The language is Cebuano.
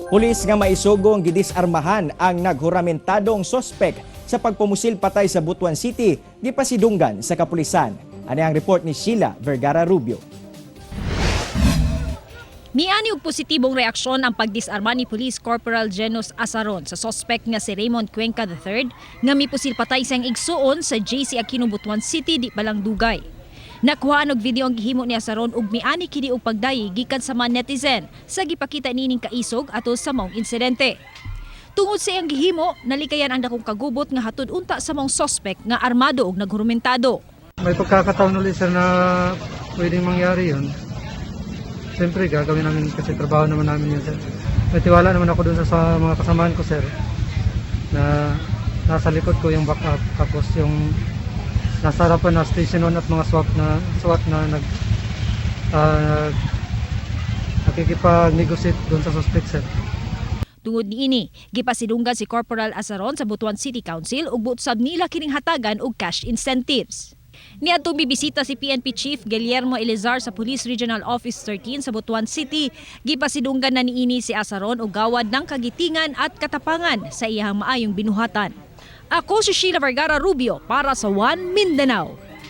Pulis nga maisugong gidisarmahan ang naghuramentadong sospek sa pagpumusil patay sa Butuan City, gipasidunggan sa kapulisan. Ani ang report ni Sheila Vergara Rubio. Miani og positibong reaksyon ang pagdisarma ni Police Corporal Genos Asaron sa suspect nga si Raymond Cuenca III nga mipusil patay sa iyang igsuon sa JC Aquino, Butuan City di pa lang dugay. Nakuhaan og video ang gihimo ni Asaron ug miani kini og pagdayi gikan sa mga netizen sa gipakita niining kaisog ato sa maong insidente. Tungod sa iyang gihimo, nalikayan ang dakong kagubot nga hatud unta sa maong suspect nga armado ug naghurumentado. May pagkakataon ulit, sir, na pwedeng mangyari yun. Siyempre, gagawin namin kasi trabaho naman namin yun, sir. May tiwala naman ako dun sa mga kasamahan ko, sir, na nasa likod ko yung backup, tapos yung nasa harapan na station 1 at mga SWAT na nakikipag-negotiate doon sa suspect, sir. Tungod niini, gipasidunggan si Corporal Asaron sa Butuan City Council ug buot sab nila kining hatagan og cash incentives. Niadtong bibisita si PNP Chief Guillermo Eleazar sa Police Regional Office 13 sa Butuan City, gipasidunggan na niini si Asaron og gawad ng kagitingan at katapangan sa iyang maayong binuhatan. Ako si Sheila Vergara Rubio para sa One Mindanao.